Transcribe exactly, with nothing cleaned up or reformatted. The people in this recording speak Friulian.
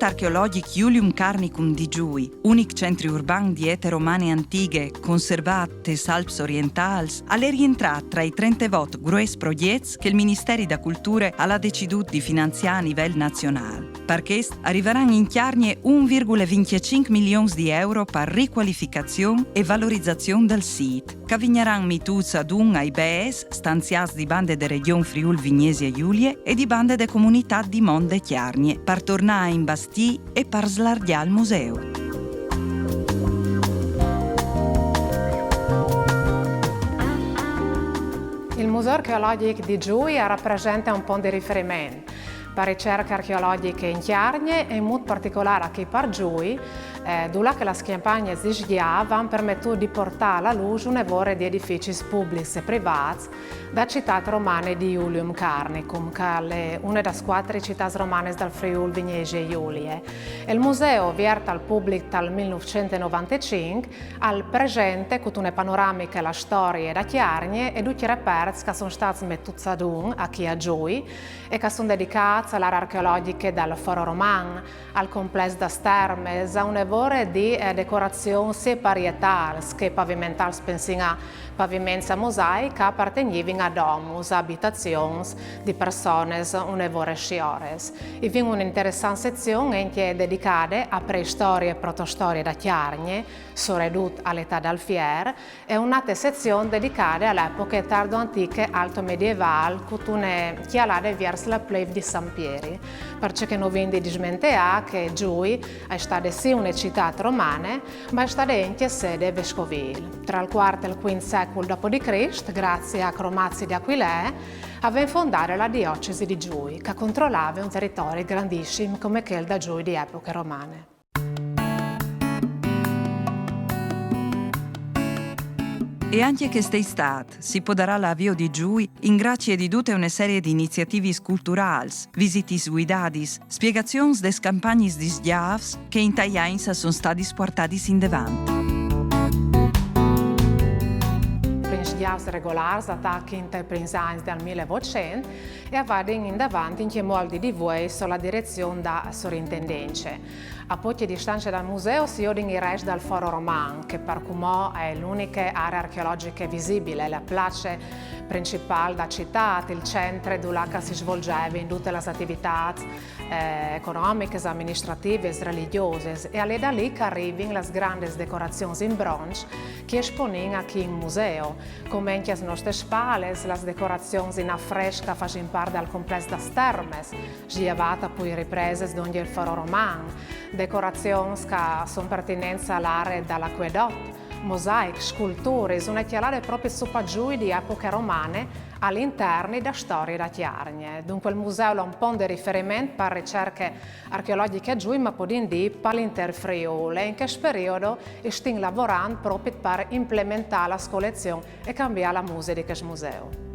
sît archeologjic Iulium Carnicum di Giui, unic centri urban di ete romane antighe, conservât tes Alps orientâls, al è rientrât tra i trentevot grues progjets che il Ministeri da Culture al à decidût di finanziâ a nivel nazionâl. Par chest a rivaran in Cjargne un virgule vincjecinc milions di euro par ricualificazion e valorizazion dal sît, che a vignaran metûts adun ai bêçs stanziâts di bande de Regjon Friûl Vignesie Julie e di bande de Comunitât di Mont de Cjargne, par tornâ a imbastî e par slargjâ il museu. Il Museu archeologjic di Giui al rapresente un pont di riferiment par ricercje archeologjiche in Cjargne e in mût particolâr achì par Giui, eh, dulà che las cjampagnes di sgjâf a àn permetût di puartâ a la lûs une vore di edificis publics e privâts da citât romane di Iulium Carnicum, che al è une das cuatri citâts romanes dal Friûl Vignesie Julie. E il museu, viert al public tal mil nûfcent e novantecinc, al presente cuntune panoramiche la storie da Cjargne e ducj i reperts che a son stâts metûts adun achì a Giui e che a son dedicâts a la art archeologjiche dal Foro Roman, al complès das termes, a une vore di, eh, decorazions sie parietâls che pavimentâls, pensìn a paviments a mosaic che a apartegnivin a domus, a abitazions di persones une vore siores. I vin une interessante sezion encje dedicade a preistorie e protostorie da Cjargne, soredut a l'etât dal fier, e une altre sezion dedicade a la epoche tardo-antiche altomedievâl, cuntune cjalade viers la plêf di San Pieri, parcè che no vin di dismenteâ che Giui e je stade sì une citât romane, ma e je stade encje sede vescovîl. Tra il cuart e il cuint secul dopo di Crist, graciis a Cromazi di Aquilee, a ven fondade la diocesi di Giui, che a controlave un teritori grandissim come chel da Giui di epoche romane. E ancje cheste Istât si podarà lâ a viodi Giui in gracie di dute une serie di iniziativis culturâls, visitis vuidadis, spiegazions des campagnis di sgjâfs che intai agns a son stadis puartadis indevant. Prins sgjâfs regolârs a tachin tai prins agns dal mil e votcent e a vadin indevant encjemò al dì di vuê su la direzion da sorintendence. A pocje distance dal museu si jodin i rescj dal Foro Roman, che par cumò e je l'uniche aree archeologjiche visibile, la place principâl da citât, il centri dulà che si svolzevin dutes las ativitâts, eh, economiches, aministratives, religjoses, e al è da li che a rivin las grandes decorazions in bronç che a esponìn achì in museu, come encje a las nostes spalis las decorazions in afresc che a fasin part dal complès das termes, sgjavât a plui ripresis dongje il Foro Roman, decorazions che a son pertinents a la aree dal acuedot, mosaics, sculturis, une cjalade propit su pa Giui di epoche romane al interni da storie da Cjargne. Duncje il museu al è un pont di riferiment par ricercje archeologjiche a Giui, ma podìn dî par l'intîr Friûl. E in chest periodi i stin lavorant propit par implementâ la colezion e cambiâ la muse di chest museu.